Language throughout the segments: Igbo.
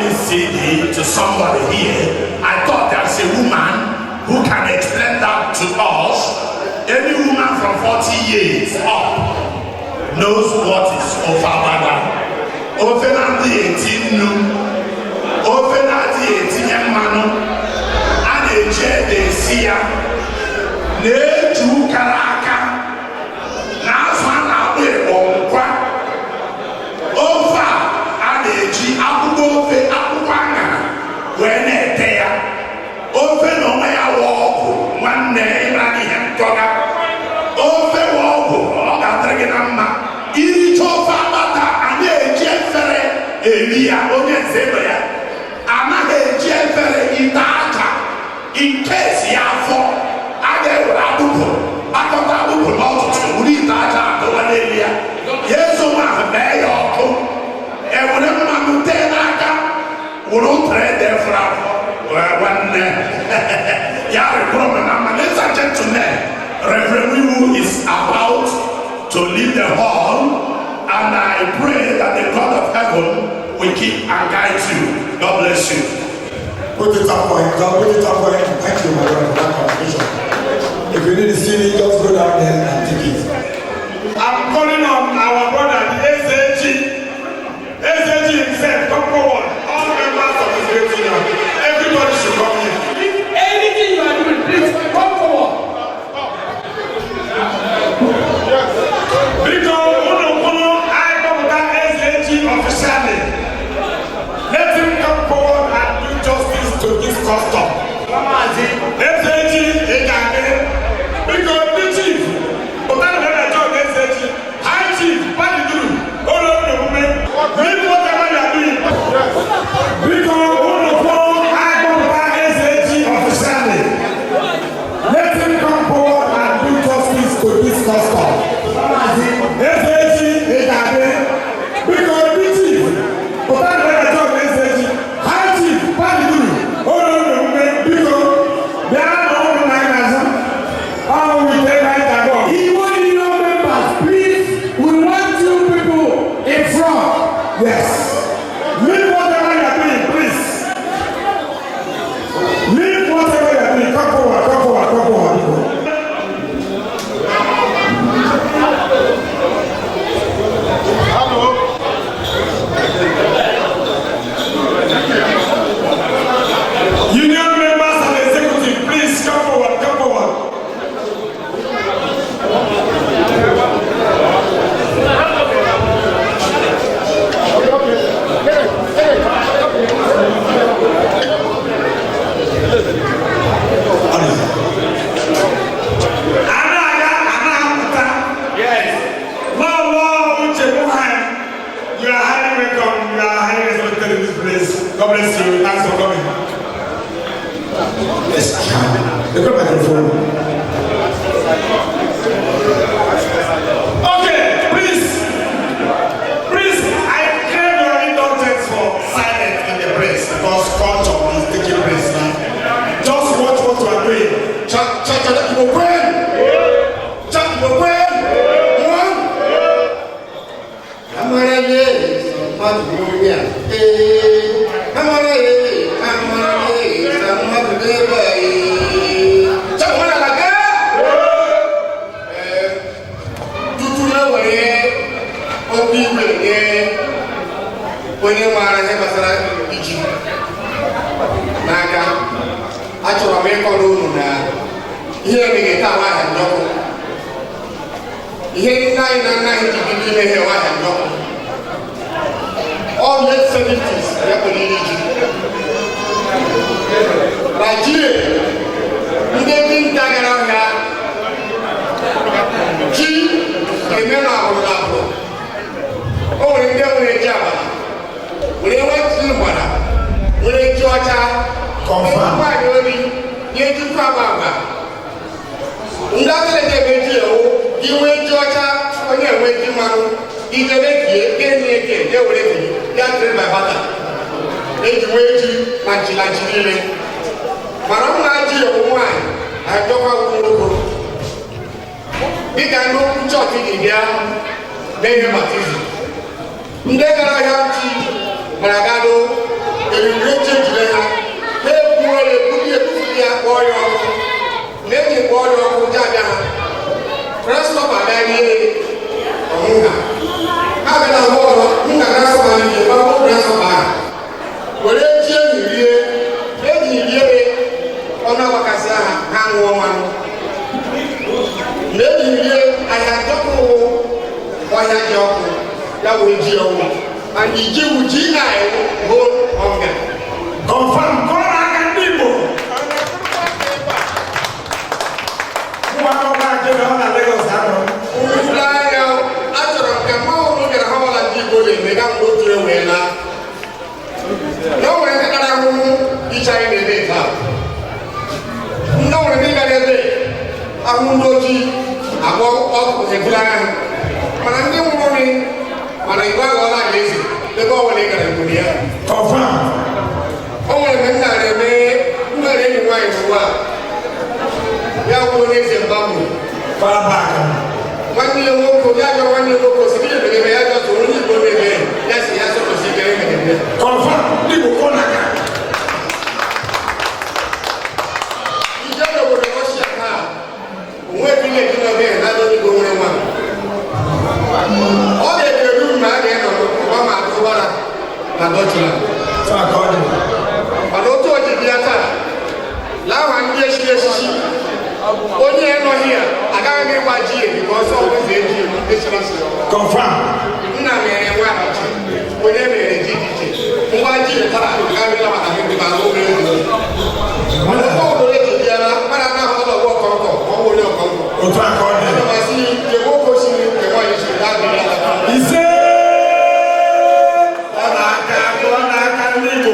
this CD to somebody here. I thought there's a woman who can explain that to us. Any woman from 40 years up knows what is ofe agbada. Ofe na-adịghị eti nnu, ofe na-adịghị etinye mmanụ, a na-eji ede esi ya, na-eju kara aka, na azụ a na-akpọ ịkpọ nkwa. Ofe a, a na-eji akwụkwọ ofe, akwụkwọ aṅara wee na-ete ya. Ofe na onwe ya wụ ọgwụ. Nwanne, ịmara ihe nkọga ofe wụ ọgwụ. Ọ ga-adịrị gị na mma. Iricha ofe agbata, a na-eji efere eri ya. Onye nze nọ ya, anaghị eji efere, ite aja. In case ya afọ, a ga-ewere agbụpụ, akọta agbụpụ n'ọtụtụ, were ite aja adọwa n'elu ya, ya ezo nwa ahụ, mee ya ọkụ, ewere mmanụ tee n'aka, were ụtara ede fọrọ afọ. Wee nwanne ya rịkwụrụ m na mma. Ladies and gentlemen, Reverend Wiwu is about to leave the hall, and I pray that the God of heaven will keep and guide you. God bless you. Put it up for him. Just put it up for him. Thank you, my brother, for that contribution. If you need the CD, just go down there and take it. I'm calling on our brother, the SAG. SAG himself, come forward. All members of the great union. Everybody should come here. If anything you are doing, please come forward. Biko, unu kwuru anyị kpọpụta SAG officially. Let him come forward and do justice to this custom. SAG, ị ga-adị. Biko, ndị chief, pụtara na na John SAG. High chief, Padiduru, ụlọ omume. Leave whatever you are doing. Biko, unu kwuru anyị kpọpụta SAG officially. Let him come forward and do justice to this custom. SAG, ị ga-adị. Biko, ndị chief, pụtara na na John SAG. High chief, Padiduru, ụlọ omume. Biko, bịa na ụmụ na anyị n'azụ. Ọ wite ebe anyị ga-agba. Igbo Union members, please, we want you people in front. Yes. Leave whatever you are doing, please. Leave whatever you are doing. Come forward, come forward, come forward, people. Union members and executive, please come forward, come forward. Anaga, ana-apụta. Lọlọ Uche Muhammad, you are highly welcome. You are highly respected in this place. God bless you. Thanks for coming. Yes. The good microphone. Okay, please. Please, I crave your indulgence for silence in the place because culture is taking place now. Just watch what you are doing. Cha cha cha cha Igbo kwen! Cha Igbo kwen! One. Amara ye, mmadụ onye a. Ee, amara ye, amara ye, mmadụ n'ebe a ee. Cha nwana la ke! Ee, tutu na were okwu igwe nye onye maara ihe gbasara iji n'aka, achọrọ m ịkọrọ unu na ihe emeghe taa nwaahịa njọkụ, ihe nne anyị na nna anyị ji bido ime ihe nwaahịa njọkụ. All late 70s ya kwere iri ji Naijiria. Ndị dinta gara ọhịa ji eme na agbụrụ na agbụrụ. O nwere ndị nwere ji agbara, were nwee ji gbara, were ji ọcha. Confirm. Nwaanyị ori nye jikwa agba agba. Ndị agadi ebe ji ewu gị nwee ji ọcha, onye enwe ji mmanụ, ijebe kie ke eke ya were gị ya trade by barter. Eji nwee ji na nchi na nchi niile mara mma. Ji ewu nwaanyị ajọkwa nwoke, dịka ndị okwu chọọchị ji bịa mee ihe baptism. Ndị gara ahịa ji mara gado The G wu GI wu whole hunger. Confirm, kụọ n'aka ndị Igbo. Nwa akwụkwọ akịrị ọ na Lagos anọ. Unu anya, achọrọ m ka mmanwụ unu bịara ha ọbụla ndị Igbo na-eme ka mgbe otu ewee laa. Na o nwere ndị tara ahụhụ iche anyị na-eme taa. Ndị o nwere ndị gara ebe ahụhụ ndị ojii agba ọkụ ebulagha ha. Mana ndị nwụrụ nri mana Igbo aghọọla alaeze ebe ọ bụla ị gara Igbo ya. Confirm. O nwere mgbe m nara eme m nwere enyi nwaanyị ugbu a ya bụ onye eze mgbagbu. Far back. Nwanne ya nwoke ya jụrụ nwanne ya nwoke si gịnị mere eme ya jọtụ onye Igbo na-eme ya si ya sọpụsị ike emere eme. Confirm, ndị Igbo kụọ n'aka. Ije n'obodo Rọshia taa, onwe village nọ ebe na onye Igbo nwere nwa. Ọ ga-ekeru mgbe a ga-enọ n'ụwa ma atụbara na Dutchland. Taa ka ọ dị. Mana otu o ji bịa taa, lawa ndị echiri echichi onye nọghị ya agaghị m ịgwa ji ka ọsọ ọbụzi eji echiri echichi. Confirm. Nna mere nwa abacha, onye mere ji dị iche ngwa ji tara agaghị m ịnabata gị mgbe ahụ mere ego. Mana ofe obodo eji bịara mmadụ anaghị ọlọ ọgbọ ọkọnkọ ma ọ bụ onye ọkọnkọ. Otu aka ọ dị. Ana m asị nke nwoke osiri nke nwaanyị siri ya adịghị ala. Ise. Ọ na-aka, kụọ n'aka ndị Igbo.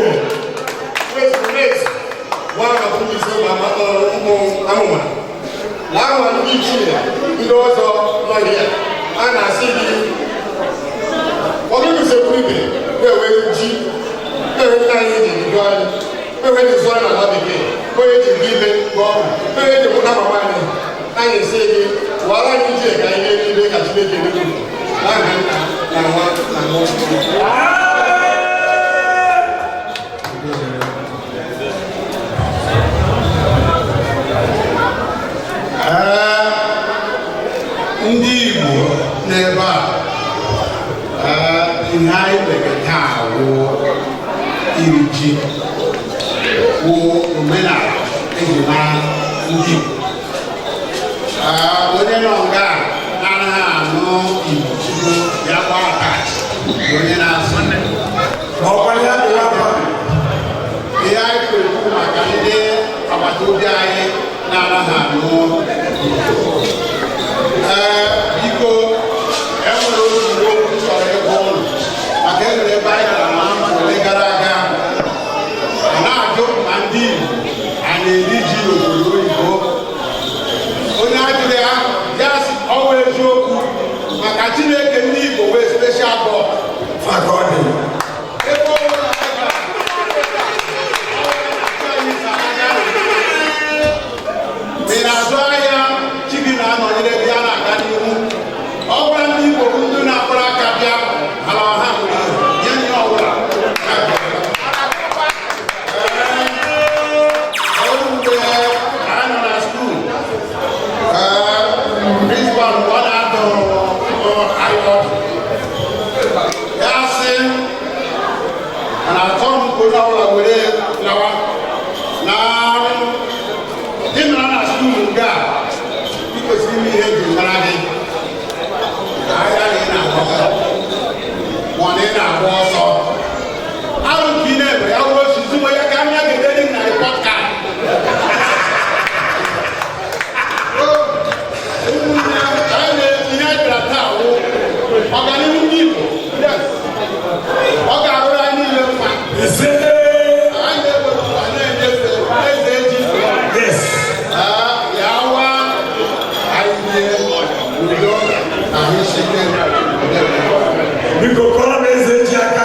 Ụmụ amụma lawa ndị ichie ndị ọzọ nọ ya a na-asị gị ọ gị usekwu ibe na-enwe ji na-enwe nna anyị ji bido anyị na-enwe ji zụọ n'ala bekee onye ji gị ibe gụọ ọgwụ onye ji mụta mama anyị anyị sị gị wara anyị ji ka anyị na-eri ka Chineke elu n'aha nna na nwa na mmụọ nsọ. Ndị Igbo n'ebe a, ihe anyị mere taa wụ iri ji wụ omenala eji mara ndị Igbo. Onye nọ nga anaghị anụ Igbo tupu ya gba atachi onye na-asụ. Ọkwa ya dị akwa. Ihe anyị kwuru maka ndị agbata obi anyị na-anaghị anụ Igbo. Ee, biko, enwere otu okwu chọrọ ịgwa ụlọ maka enwere ebe anyị gara n'afọ ole gara aga a na-ajụ ma ndị Igbo a na-eri ji n'obodo oyibo. Onye ajụrụ ya ya sị ọnwa eziokwu maka Chineke ndị Igbo wee special God. Taa ka ọ dị. Ebe ọ bụla anyị gara, ị na-azụ ahịa chi gị na-anọnyere gị ya na-aga n'ihu. Ọ bụrụ ndị Igbo bụ ndị na-akpọrọ aka bịa ala ha nwere nye ihe ọbụla. Ọrụ mgbe anyị nọ na school, principal ọ na-adụ anyị ọdụ ya sị mana atọ m ka onye ọbụla were lawa na ị nọrọ na school nke a ị kwesịrị ime ihe eji mara gị ahịa na ị na-agba ma ọ na ị na-agba ọsọ arụ nke ị na-eme ya wụrụ osisi ya ka anya ga-ederi m na report card. Ụmụnne anyị na-etinye anyị bịara taa wụ ọganihu ndị Igbo. Ọ ga-arụrụ anyị niile mma. Ise. Anyị na-ewere ụwa na-enyefe eze ji. Yes. Ya wa anyị nye udo na ahụ isi ike. Biko kọrọ m eze ji aka.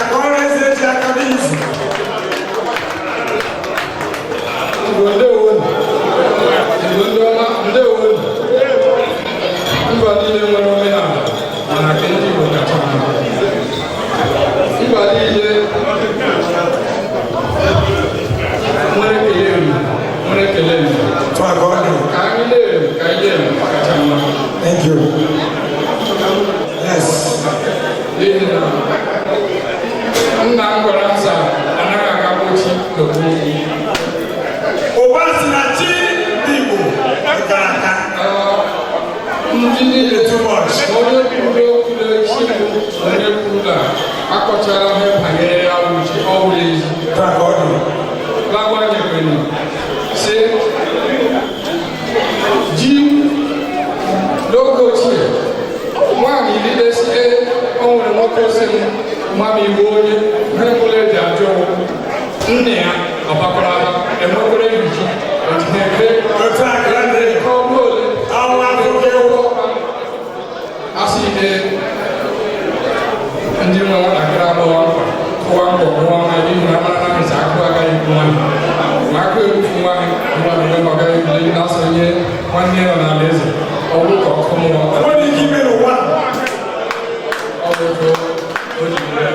Nne ya ọbakwara aba enwekwara ejiji ejike Otu a ka ọ dị. ọbụ ole Ọnwa akụkọ ewu. Asị ike ndị nwe nwatakịrị agbọghọ nkwa kụwa mbọ nwa nwa n'ihi na mara na nza akụ agaghị egbu nwa ma akụ egbufu nwa gị nwa gị nwa gaghị egbu na-asọ onye nwanne ya nọ n'ala eze ọ bụrụ ka ọkụ mmụọ. Enweghị ike ime n'ụwa. Ọ bụ otu o ji bịa.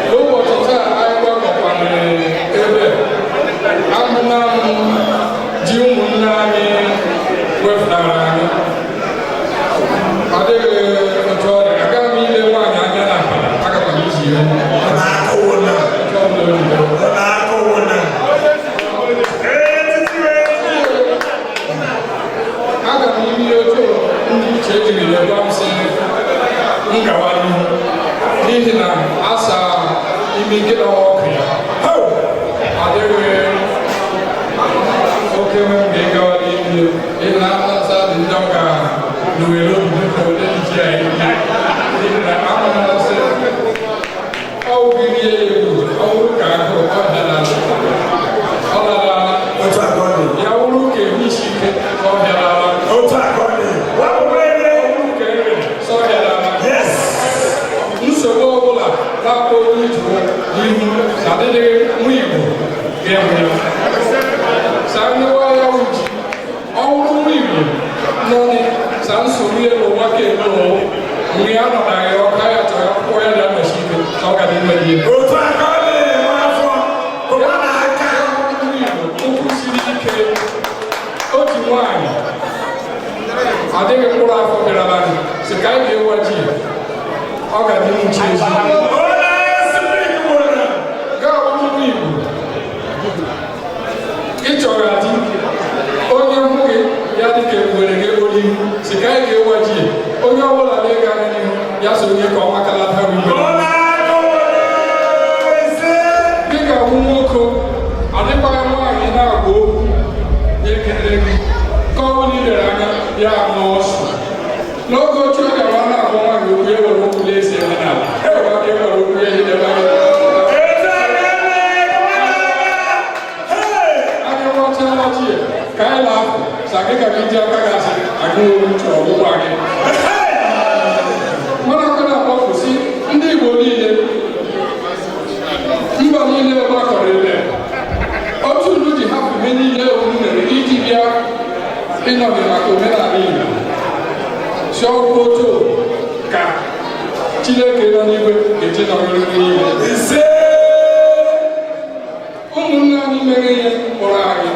N'ụbọchị taa anyị gbakọkwanyere ebe ahụna m ji ụmụnne anyị wepụtara anyị ọ dịghị otu ọ dị agaghị m ile nwaanyị anya na akpara agakwa m iji ya. Ọ na-akụ wụ na. Otu ọ bụla o ji bịa. Ọ na-akụ wụ na. Ee, titi wee. Aga m ime otu ndị iche ejiri ya gwa m sị m gawa n'ihu n'ihi na asa imi nkịta ọkụ ya adịghị oke nwe m ga-egawa n'ihu n'ihi na asa dị ndị ọ ga n'owere obi dịka ole ji ya ebi n'ihi na amara sị ọwụ gị rie ya egwu ọwụrụ ka agụụ ọ bịara ọ lara. Otu a ka ọ dị. Ya wụrụ ka ehu isi ike ọ bịara. Otu a ka ọ dị. Wapụ ebe. Ka e nwere sọ bịara. Yes. Nsogbu ọbụla na-akpọ onye ijuru n'ihu adịghị nwa Igbo ga-enwe ya sa nyewa ya uji ọwụrụ nwa Igbo nọnị sa nsogbu ya n'ụwa ka eme n'ụwa mgbe ya nọ na ya ọka ya chọrọ akwụkwọ ya na-anọchi ike ka ọ ga na-enwe ya. Otu a ka ọ dị nwa afọ. Kụwa n'aka. Nwa Igbo ụkwụ siri ike otu nwaanyị adịghị mkpụrụ afọ bịara anyị si ka anyị ga-ewa ji ọ ga-adị nwuchi ezi. Onye spring wụ na. Gaa bụrụ nwa Igbo ị chọrọ adị onye hụ gị ya dị ka egwuwere gị ego n'ihu si ka anyị ga-ewa ji onye ọbụla na-ega anya n'ihu ya so onye ka ọ makalata igwe. Ọ na-akụ wụ na. Ise. Gị ga-awụ nwoke adịkwaghị nwaanyị na-agwa okwu na-ekele gị ka ọ bụla ilere anya ya ama ọsụ n'oge ochie ọ gara na-agwa nwaanyị okwu ya were okwu n'ezie ya n'ala ya were okwu ya hidebe anya. Otu a ka ọ dị. Kụwa n'aka. Hey. Anya nwachala chi ya ka anyị na-apụ sa gị ka gị ji aka gị asị agụ olu chọrọ ọgwụgwọ gị mana aka na-akpọpụ si ndị Igbo niile mba niile gbakọrọ ebe otu unu ji hapụ ihe niile unu mere iji bịa ịnọgide maka omenala Igbo si ọgwụ otu ka Chineke nọ n'igwe ga-eji nọnyere n'igwe. Ise. Ụmụnne anyị mere ihe kpọrọ anyị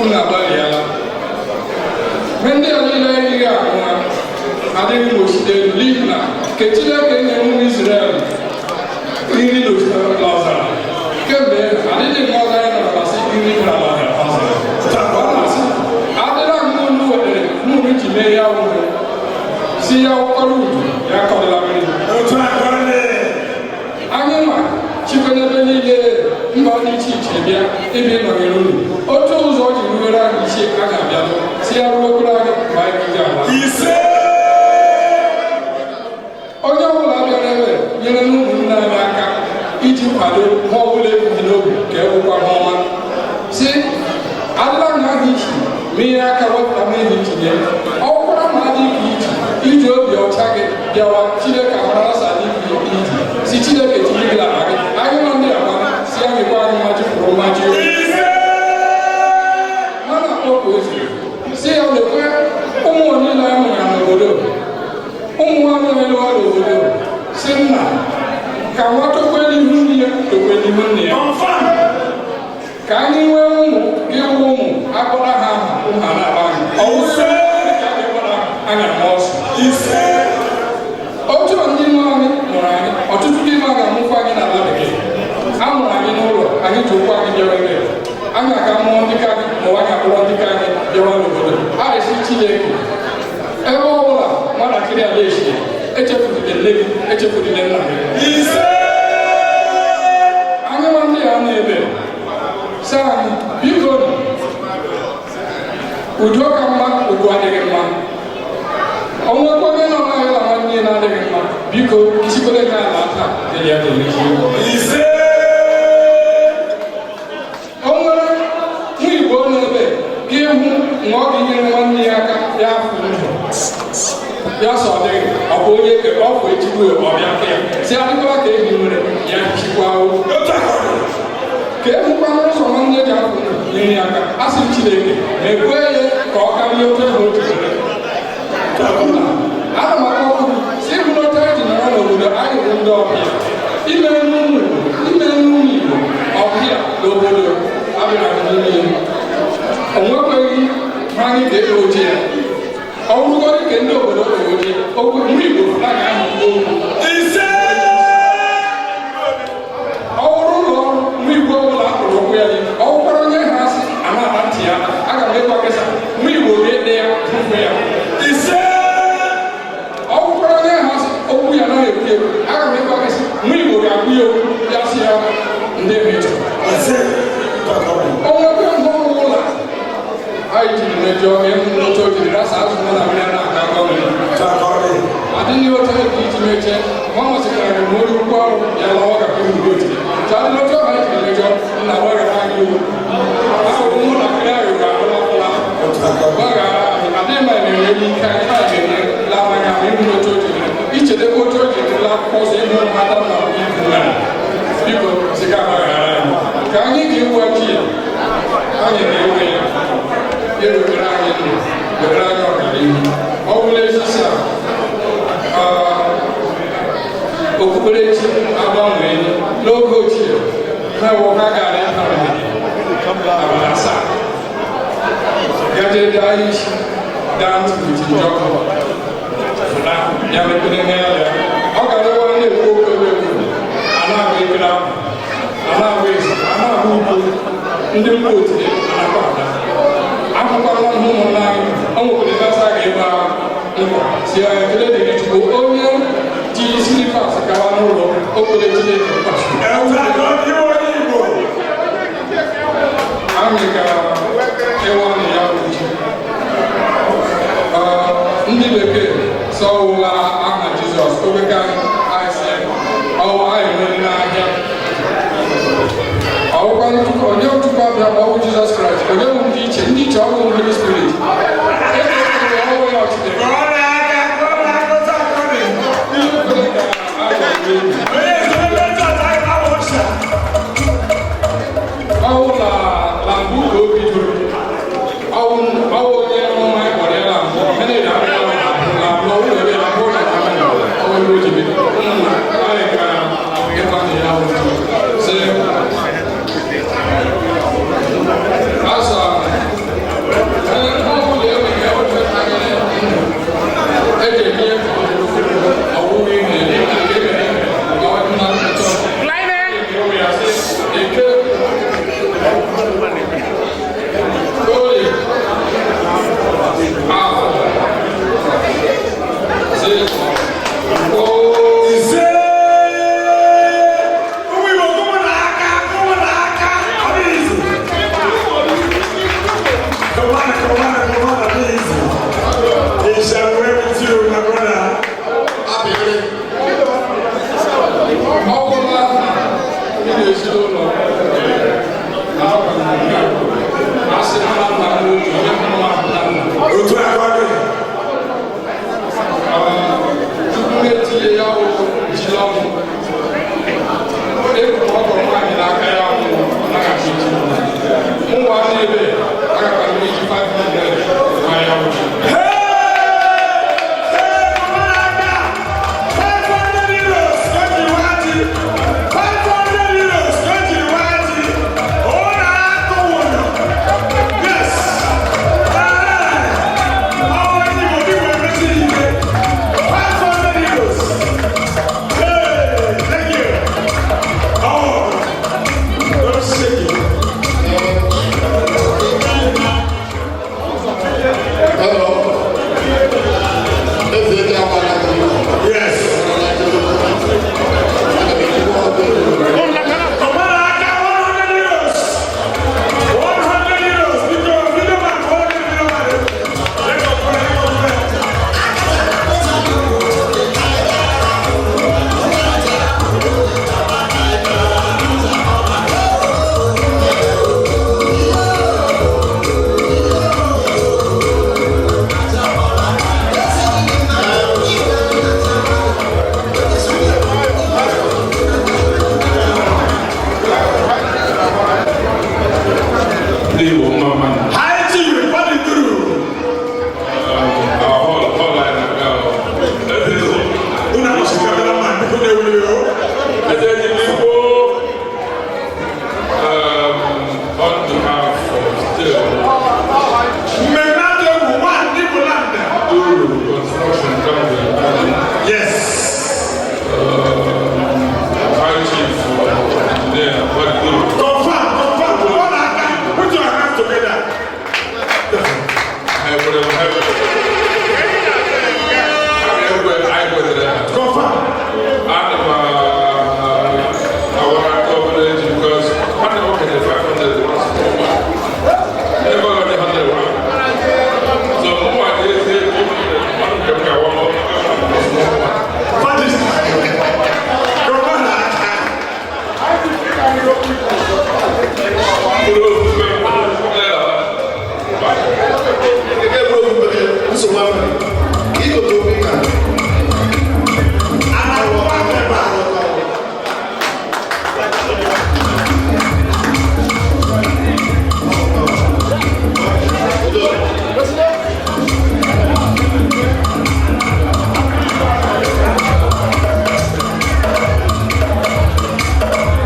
unu agbalịala ihe ndị a niile anyị ahụ ha adịghị n'osite elu n'ihi na nke Chineke nyere ụmụ Izrel nri n'ọzara kemgbe adịghị mgbe ọzọ anyị nọrọ masị nri n'ala ọzara ọ na-asị adịla mgbe unu wetere mụrụ ji mee ya wụrụ si ya wụkọrọ udu ya kọrịla mmiri. Otu a ka ọ dị. Anyị nwa chikwa n'ebe niile mba dị iche iche bịa ịbịa ịnọnyere unu otu ụzọ o ji ruwere anyị isi a ga-abịa si ya ruwekwara anyị ma anyị ga ala. Ise. Onye ọbụla bịara ebe nyere ụmụnne anyị aka iji kwado ha ọbụla ebughị n'obi ka e gwụkwa ha ọma si adịla m ha ichi ma ihe aka wepụta m ihe itinye ọkwara m adịghị iji iji obi ọcha gị bịawa Chineke amara sa adịghị iji si Chineke tinye gị n'akpa gị anyị nọ ndị agba si anyị gwa anyị mmaji kwuru mmaji. Ise. Mana akpọkọ ezi si ya lekwe ụmụ niile anyị mụrụ n'obodo ụmụ nwaanyị na-elụwa n'obodo si nna ka nwa tokwe n'ihu nne ya tokwe n'ihu nne ya. Confirm. Ka anyị nwee ụmụ gị wụ ụmụ akpọrọ ha aha ụmụ ha na-akpa anyị. Ise. Ka anyị kpọrọ ha anya ma ọsụ. Ise. Otu a ndị nwe anyị mụrụ anyị ọtụtụ n'ime a ga-amụkwa anyị n'ala bekee a mụrụ anyị n'ụlọ anyị ji ụkwụ anyị bịawa ebe anyị aga mụọ ndị ka anyị ma anyị akpọrọ ndị ka anyị bịawa n'obodo a esi Chineke ebe ọ bụla nwatakịrị ala esi echefuride nne gị echefuride nna gị. Ise. Anyị nwa ndị a na-ebe sị anyị biko udo ka mma ugo adịghị mma ọnwekwa onye nọ n'ahịa na nwanne ya na-adịghị mma biko isikwere gị ala. taa dị ya ga-emechi. Ise. O nwere nwa Igbo n'ebe ga-ịhụ ma ọ ga-enyere nwanne ya aka ya afụ ndụ ya sọ ọ dịghị, ọ bụ onye ke ọ bụ echigbu ọbịa ya si adịkwala ka ehi nwere ya chikwa ka ehụkwa n'ụzọ nwanne ji afụ ndụ nyere ya aka. A sị Chineke na-ekwe ya ka ọ karịa otu ebe o jiri. Ana m akpọ ọkụ si ịhụ n'otu anyị ji nọrọ n'obodo anyị bụ ndị ọbịa imere n'ụmụ Igbo, imere n'ụmụ Igbo ọbịa n'obodo abịara n'ime ya. O nwekweghị ha anyị ga-ekpe oche ya, ọ bụrụgodị ka ndị obodo kpere oche okwu ndị Igbo anaghị ahụ okwu. Ise. Ọ bụrụ ụlọ ọrụ nwa Igbo ọbụla akpụrụ ụkwụ ya dị, ọ bụkwara onye ha asị a na-ata ntị ya, aga m ịgwa kesa nwa Igbo ga-ede ya tụfu ya. Ise. Ọ bụkwara onye ha asị okwu ya naghị ekwu ekwu, aga m ịgwa kesa nwa Igbo ga-akwụ ya okwu ya sị ya ndị mechọ. Ise. O nwekwe ngwa ọrụ ụlọ anyị jiri mejọ ịhụ n'otu o jiri rasa azụ mụ na mmiri na-aga gọọmenti adịghị otu anyị ga iji mechie ma ọ masịkwara gị ma onye ukwu ọrụ ya lawa ka kwuru otu ta adị n'otu ọha jiri mejọ nna gbaghara anyị iwu ahụ ụmụntakịrị ahụ ga-ahụ ọbụla gbaghara anyị adịghị ma emere ike anyị ha ga-eme lamaghị ahụ ịhụ n'otu o jiri ichedekwa otu o jiri la akwụkwọ ọzọ ịhụ mata na ibu na biko ziga gbaghara anyị ka anyị ga-ewu ji ya anyị ga-ewe ya ya wetara anyị ndụ, wetara anyị ọganihu. Ọ bụla echisi a okpukperechi agbanwee. N'oge ochie ha wụ ha gara ịhara abalị 7 gaje daa isi daa ntị wit njọkụ fụna ya mepere ihe ya ya ọ gara ịwa na-ekwu okwu ebe ekwu a na-agba ekpere ahụ a na-agba ezi a na-agba ugbo ndị mkpa otire anakwa ada akwụkwọ nwa ụmụnna anyị. O nwekwara ebe asa ga-ebe nkwa si ya ekele dịrị Chukwu onye ji slippers gawa n'ụlọ okpere Chineke mkpasu. Anyị gara ịwa na ya bụ ji ndị bekee sọwụla aha Jizọs obeka anyị si ọwụ anyị nwere n'ahịa ọwụkwa onye Chukwu abịa ọwụ Jizọs Kraịst onye bụ ndị iche ndị iche ọwụ Holy Spirit ọwụ ya ọchịchịrị. Ọwụ na mbụ ka o bidoro ọwụ onye amụma anyị kpọrọ ya na mbụ ha na-ere abịa na mbụ ọwụ ebe na mbụ na ọwụ ebe o ji bido ụmụnna anyị gara ịgba na ya wụ sị asa ọbụla enweghị otu eji eme ọwụwa ihe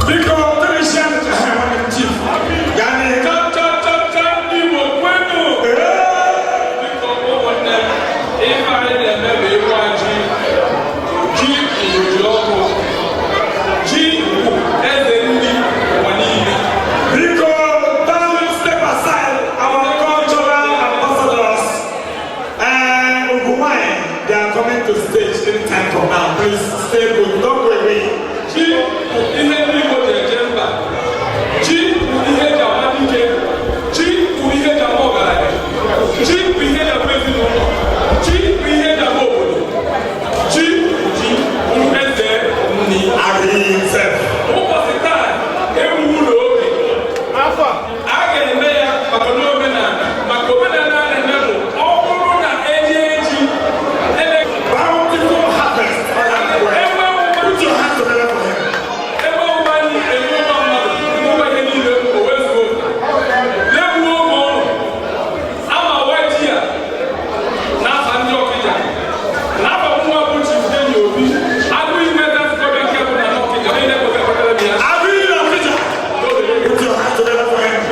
Biko, finish chief. Gaa n'ihu. Cha cha cha cha, Igbo kwenu! Biko, ụmụnne m, ife anyị na-eme bụ ịwa ji. Ji bụ ji ọkụ. Ji bụ eze nri ụwa niile. Biko, don't step aside our cultural ambassadors. Ugwumai, they are coming to stage anytime from now. Please stay put. Don't go away. Ji bụ ihe ndị Igbo ji eje mba. Ji bụ ihe eji ama dike. Ji bụ ihe eji ama ọgaranya. Ji bụ ihe eji ama ezinụlọ. Ji bụ ihe eji ama obodo. Ji bụ ji bụ eze nri. Agri himself. Ụbọchị taa, ewu ụlọ oge a ga-eme ya maka na omenala, maka omenala a na-eme bụ ọ bụrụ na enye ji ele. Bountiful harvest. Enwe ụba. Put your hands together for him. Ebe ụba anyị enwe ụba mmadụ, ụba ihe niile, o wezuo na-egbuo oge ọrụ ama wa ji a n'afa ndị Ọkịja, n'afa nwa bụ Chief Jenny Obi agụ igwe gazikọbịa nke bụ na n'Ọkịja onye na-ekweta ekwetara m ya. Agri Ọkịja. Put your hands together for him.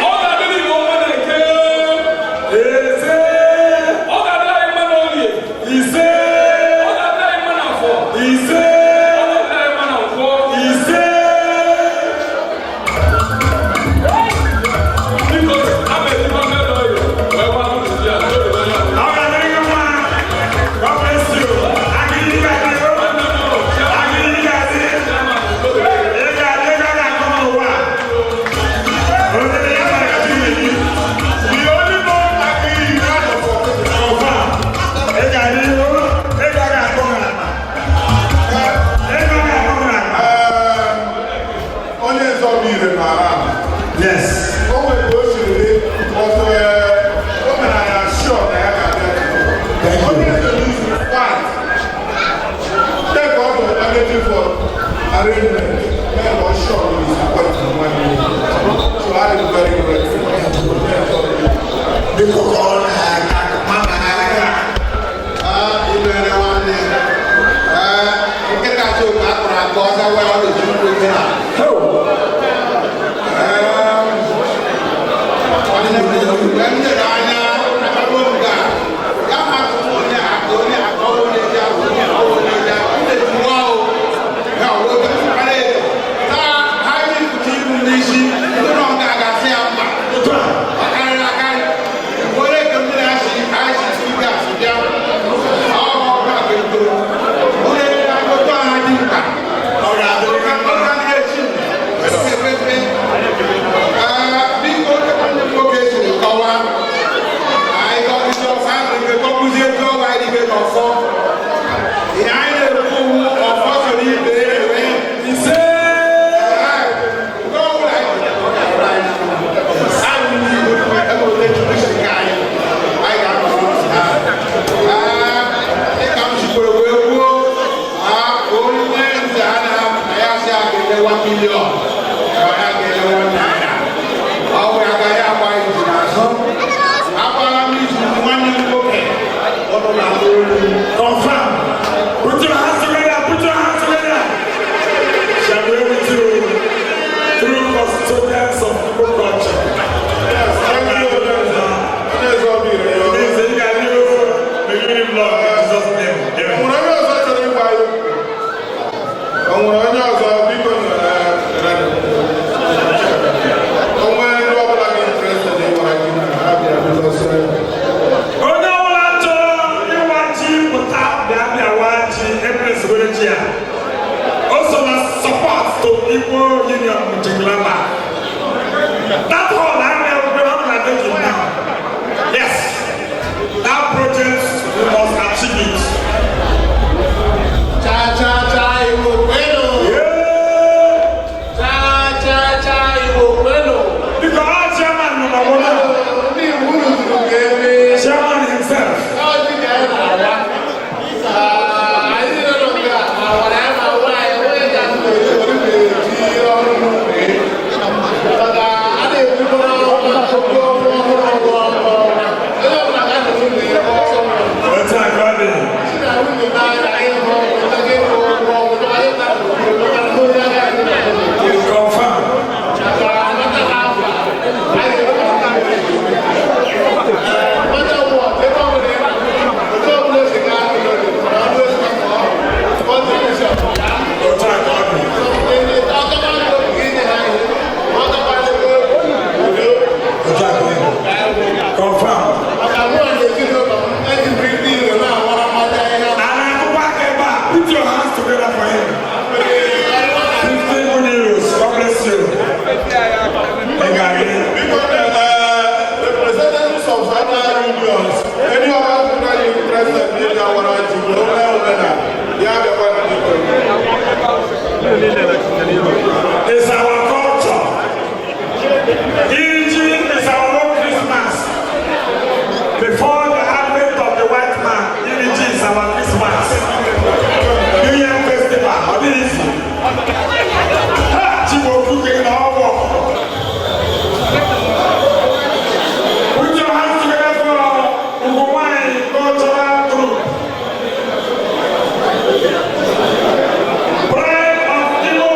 Ọ ga-adịrị Igbo mma na Eke. Eze. Ọ ga-adịrị anyị mma n'Orie. Ise. Ọ ga-adịrị anyị mma n'Afọ. Ise. Ọ ga-adịrị anyị mma na Nkwọ. Ise. Biko, a ma ejikwa mmadụ ọyọ wee gwa unu ji a n'oge onye ọbụla. Ọ ga-adịrị gị mma. God bless you. Agri ga-adị. Agri ga-adị. Ị ga-adị, ị gaghị akọ n'ụwa. Onye ya mara ka Chineke. The only man Agri you have for Confirm. Ị ga-adị, ị gaghị akọ n'ala. Ị gaghị akọ n'ala. Onye nzọbi ire n'ala. Yes. O nwere ka o siri dị, but o mere anyị assure na ya ga-abịa. Thank you. Onye nze n'izu fight. Take all the negative for arrangement. Then was sure he is appointed nwanne. So I am very grateful. Onye nzọbi ire. Biko, kọọ n'aka mama aka. Imere nwanne. Ee, nkịta choke akpọrọ akpọ ọzọ wee ọ na-eji mkpu ike na. Ee, nwanne m, mgbe m lere anya akpakpọ nga ya mmadụ onye aka onye aka onye ji ahụ onye ọwụ onye ji ahụ ndị ejuwa o ya ọwụ oge mkpara ego taa ha yipụta ibu n'isi ndị nọ nga ga-asị ya mma ọ karịrị akarị. Onye nke mmiri asị asị spikas bịa ọ ọbụla ga-etoro onye akụkọ ha dị mkpa. Ọ ga-adịrị gị mma. Ọ ga-echi epepe. Biko, onye nwanne m nwoke siri kọwaa anyị gọzie ọfọ, anyị nwere ike gọkwuzie ndị ọwa anyị ibe n'ọfọ. Ihe anyị na-ekwu owu ọfọ soro ibe ewe. Ise. Nke ọbụla anyị ọ ga-abụrụ anyị anyị ndị Igbo ebe ote Chukwu si nke anyị anyị ga-anọ n'otu ha. Dịka m sikwere wee kwuo, onye nze a na ya asị a ga-enye 1 million ka ya ga-enye 1 naira, ọ bụ ya agaghị agba izu n'azụ. Agbara m izu nwanne m nwoke ụnụ na-alụ olu. Confirm. Put your hands together. Put your hands together. Shall we with you through custodians of Igbo culture? Yes, thank you. Onye nzọbi ire. Please, you can do. May you live long in Jesus' name. Amen. O nwere onye ọzọ chọrọ ịgwa anyị? O nwere onye ọzọ? Biko, o nwere ndị ọbụla dị interested ịgwa anyị na ha bịara because Onye ọbụla chọrọ ịwa ji pụta, bịa bịa waa ji ekwesịrị ji a. O so na support to Igbo Union Mönchengladbach. That hall I know I'm not taking now. Yes. That project, we must achieve it. Cha cha cha, Igbo kwenu! Yeah. Cha cha cha, Igbo kwenu! Because our chairman number one, Ndị Igbo, unu zuru ka eme. chairman himself. Ọ dị ka anyị na-awa. Anyị niile nọ nga, ma wara ya ma nwa anyị, onye ga-atụ Ori na-eji ọrụ n'ụlọ. It's our culture. Iri ji is our own Christmas. Before the advent of the white man, Iri ji is our Christmas. New Year festival, ọ dịghị easy. Ha, Chimoku gị na ọgbọ. Put your hands together for Ugwumwanyi Cultural Group. Pride of Imo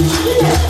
Yeah.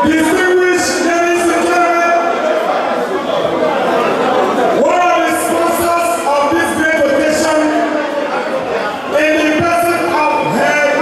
Distinguished ladies and gentlemen, one of the sponsors of this great occasion, in the person of Her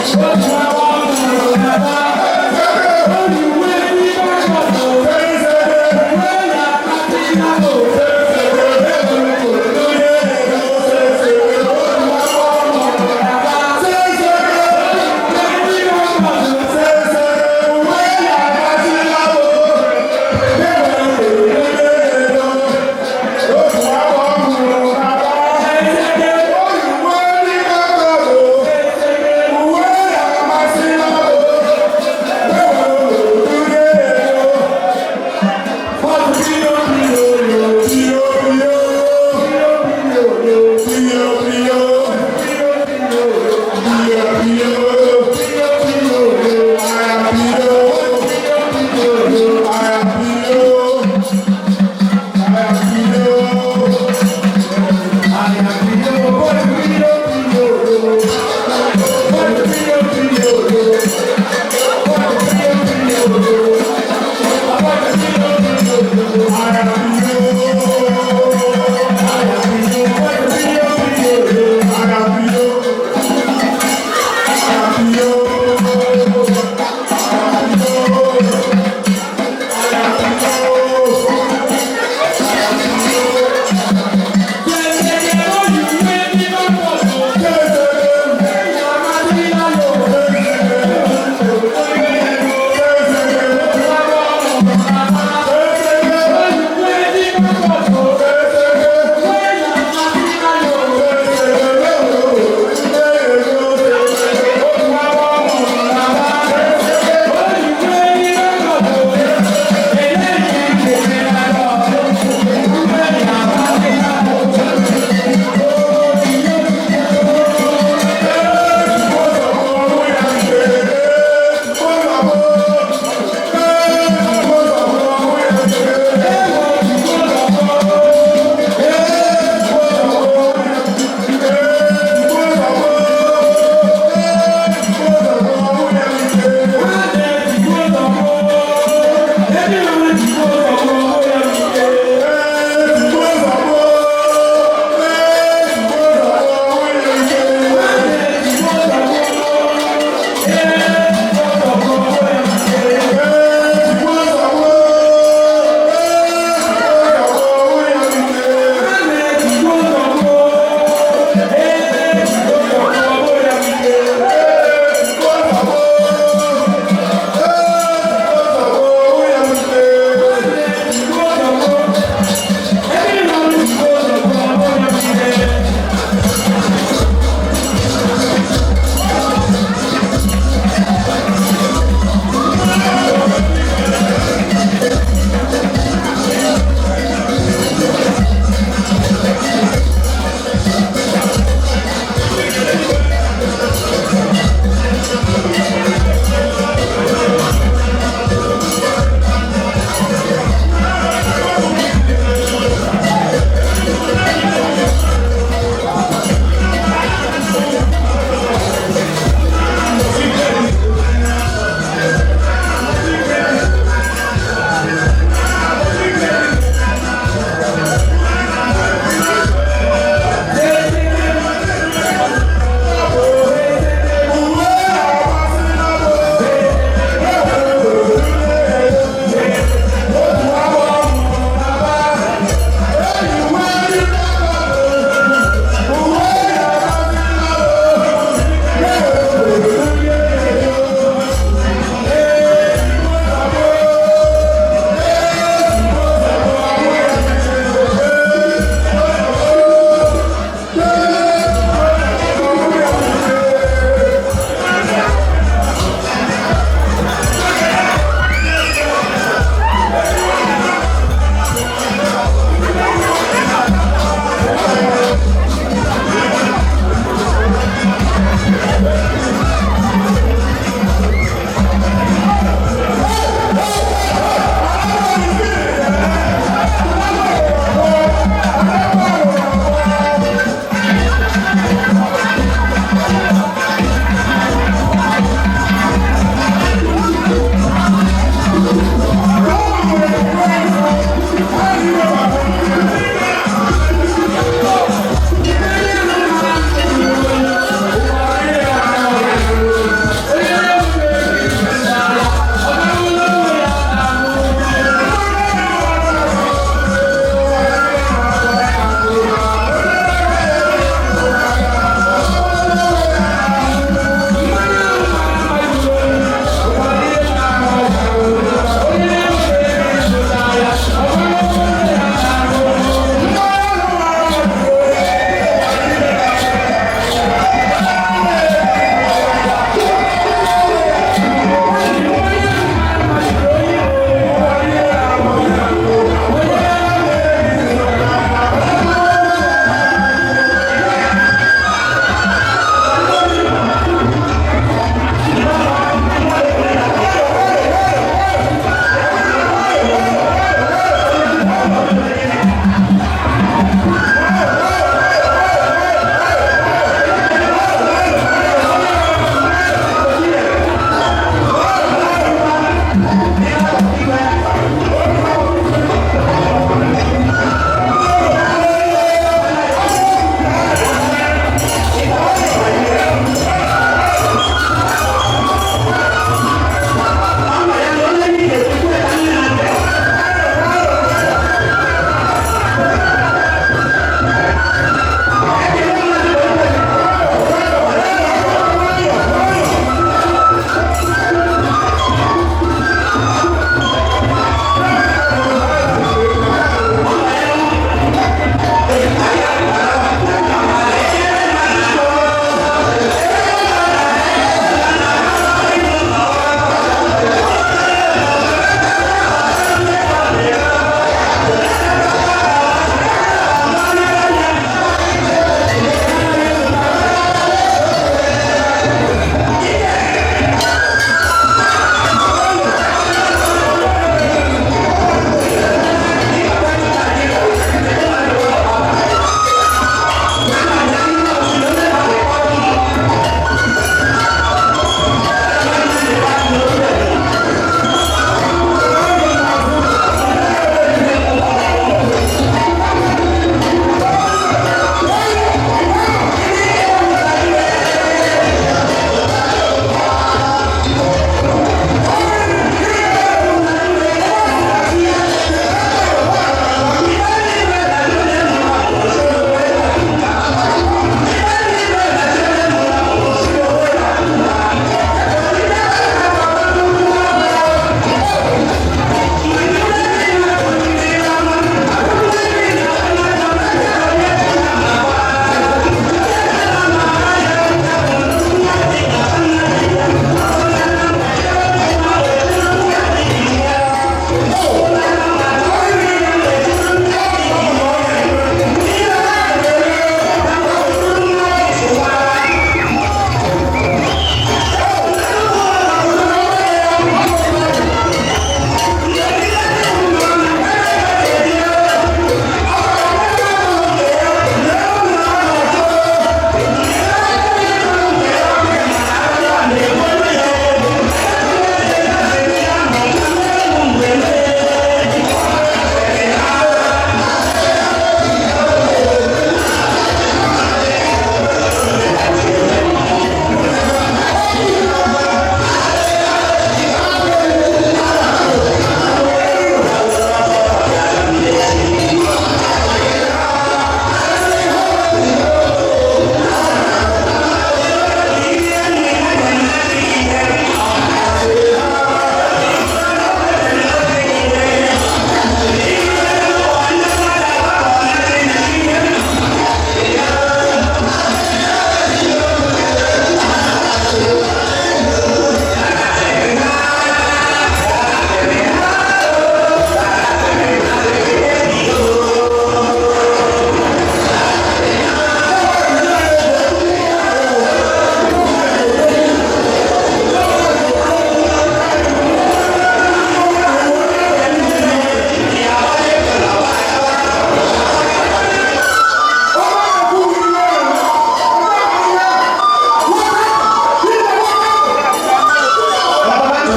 Thank you.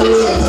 Thank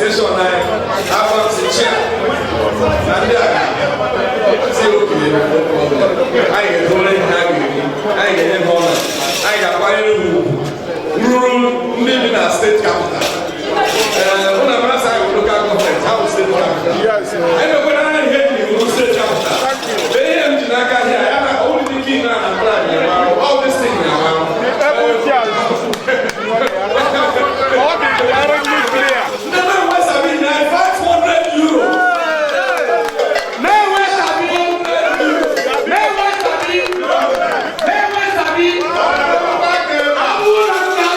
Association anyị agba si chia na ndị a si okenye anyị ga-edowere ihe ha ga-eri, anyị ga-enye ha ọna, anyị ga-akwanyere ha ugwu ruru ndị bi na state capital. Ee, ụlọ amarasa anyị bụ local government, ha bụ state capital. Anyị mekwara ha ihe eji iwu state capital. Ee, ihe m ji n'aka here ya na ọ bụrụ ike ị na na plan ya arụ all this thing na arụ. Ndị na-enwe sabi na €500. Na-enwe sabi, na-enwe sabi, na-enwe sabi. Abụrụ na ndị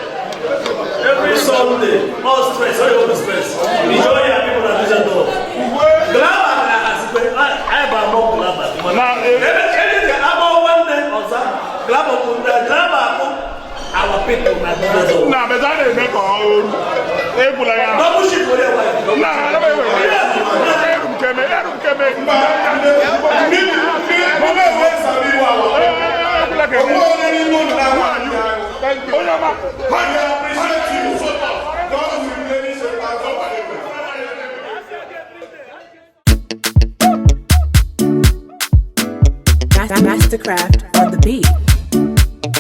Every Sunday, all stress, all your stress. Enjoy your people at the door. Our people Na bẹ̀rẹ̀ sáré mi kàn án ooru. Egbula ya. Na alaba ewe. Eru keme, eru keme. Egbula keme. Onye ọma. Mastercraft on the beat.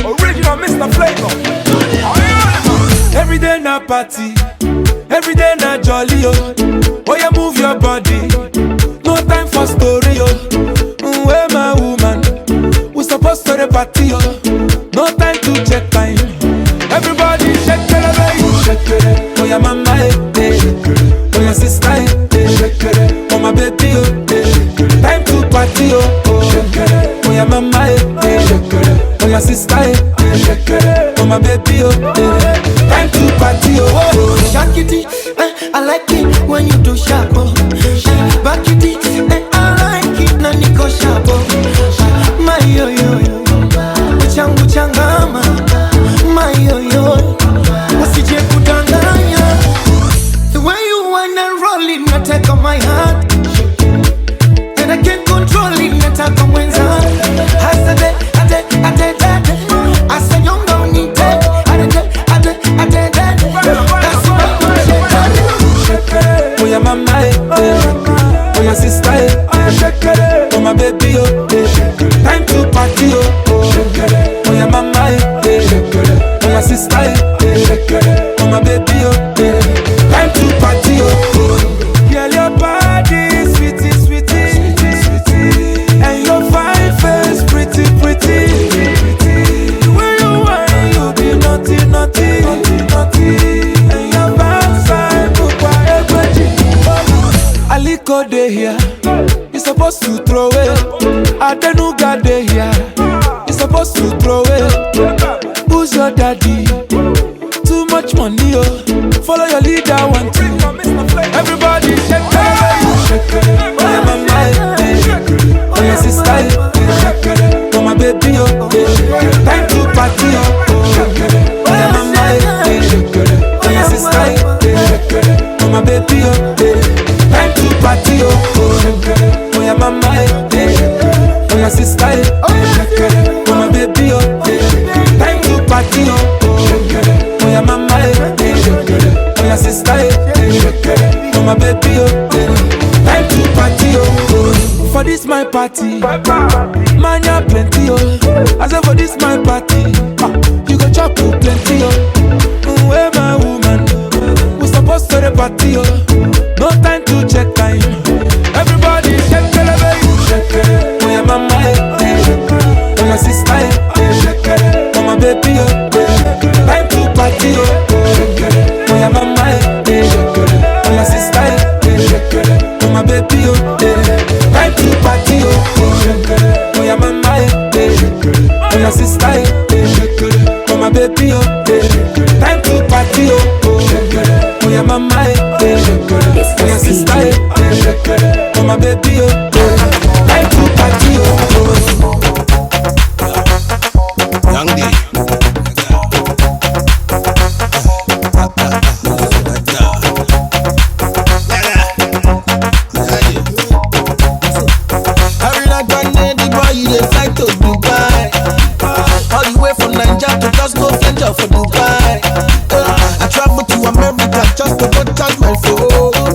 Original Mr. Flavor. Every day na party, every day na jolly oh. Oh yeah, move your body. No time for story oh. Where my woman? We supposed to the party oh. No time to check time. Everybody shake it, baby. Shake it. Oh yeah, mama eh, eh. Oh yeah, sister eh, eh. Shake it. Oh my baby oh, eh. Time to party oh, oh. Shake it. Oh yeah, mama eh, eh. Shake it. Oh yeah, sister eh, eh. Shake it. Oh my baby oh, eh. Time to party oh, oh. Shake it, I like it when you do sharp oh. Back it, I like it na niko sharp oh. My yo yo yo, uchangu changama. My yo yo, usije kudanganya. The way you wanna roll it, nataka my heart, and I can't control it, nataka mwenza. Hasade, ade, ade, ade, asanyonga unite, ade, ade, ade, ade. That's why Oh yeah, mama eh, eh. Oh yeah, sister eh, eh. Oh my baby oh, eh. Time to party oh, oh. Oh yeah, mama eh, eh. Oh my sister eh, eh. Oh my baby oh, eh. Time to party oh, oh. Girl, your body sweetie, sweetie, sweetie, and your fine face pretty, pretty. The way you whine, you be naughty, naughty, naughty, and your backside bukwa egweji. Aliko dey here, You supposed to throw it. Adenuga dey here. You supposed to throw it. Who's your daddy? Too much money, oh. Follow your leader, 1, 2. Everybody shake it, shake it. Oh yeah, mama, eh. Oh yeah, sister, eh. Oh my baby, oh. Time to party, oh. Oh yeah, mama, eh. Oh yeah, sister, eh. Oh my baby, oh. Time to party, oh. Oh yeah, mama, eh. Oh yeah, sister, eh. Oh my baby, oh. Time to party, oh. Oh yeah, mama, eh. Oh yeah, sister, eh. Oh my baby, oh. Time to party, oh. For this my party, man ya plenty, oh. I say for this my party, you go chop plenty, oh. Where my woman, we supposed to the party, oh. No time to check time. Everybody shake it, baby, shake it. Oh yeah, mama, eh. Oh my sister, eh. Oh my baby, oh. Time to party, oh. Oh yeah, mama, eh. Oh my sister, eh. Oh my baby, oh. Time to party, oh. Oh yeah, mama, eh. Oh my sister, eh. Oh my baby, oh. Time to party, oh. Oh yeah, mama, eh. Oh my sister, eh. Oh my baby, oh. Time to party, oh. Young D. Every night and day, the boy you dey fly to Dubai. All the way from Naija to just go venture for Dubai. I travel to America just to go charge my phone.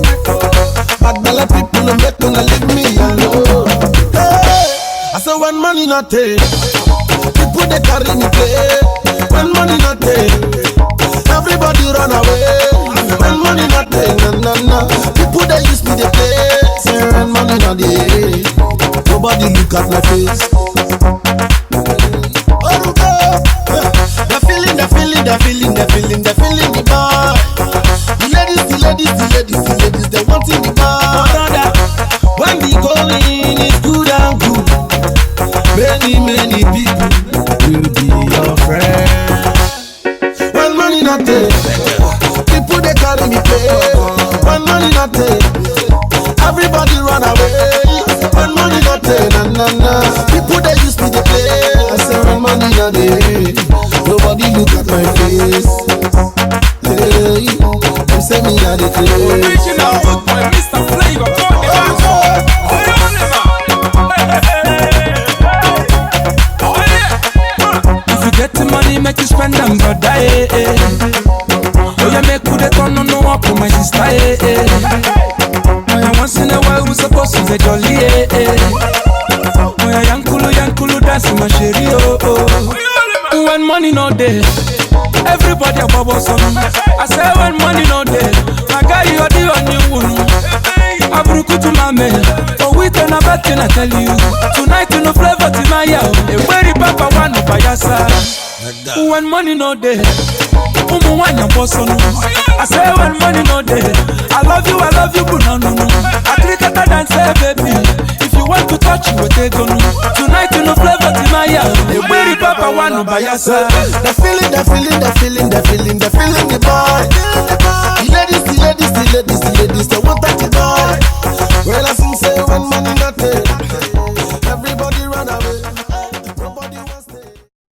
Bad belle people no make una leave me alone. Hey, I say when money not take, people they carry me play. When money not take, everybody run away. When money not take, na na na, people they use me they play. Say when money not dey, nobody look at my face. Oh, the feeling, the feeling, the feeling, the feeling, the feeling, the bar. The ladies, the ladies, the ladies, the ladies, they wanting the bar. Brother, when the going is good and good, many, many people will be your friend. When money not there, people they carry me play. When money not there, everybody run away. When money not there, na na na, people they use me they play. I say when money not there, nobody look at my face. Hey, them say me a the craze. Original good boy, Mr. Flavor, If you get the money, make you spend them, brother. Eh, eh. Oh yeah, make good turn on no up for my sister. Eh, eh. Oh yeah, once in a while we supposed to get jolly. Eh, eh. Oh yeah, yankulu yankulu dance my sherry. Oh oh. When money no dey, everybody a bubble some. I say when money no dey, my guy you are the only one. Aburukutu mame, oh we turn about I tell you. Tonight you no flavor to my yo. Where papa one bayasa. When money no dey, umu wanya bosono. I say when money no dey, I love you, but no no no. I cricket dance, baby. If you want to touch, you will take on. Tonight you no flavor to my yo. Where papa one bayasa. The feeling, the feeling, the feeling, the feeling, the feeling, the boy.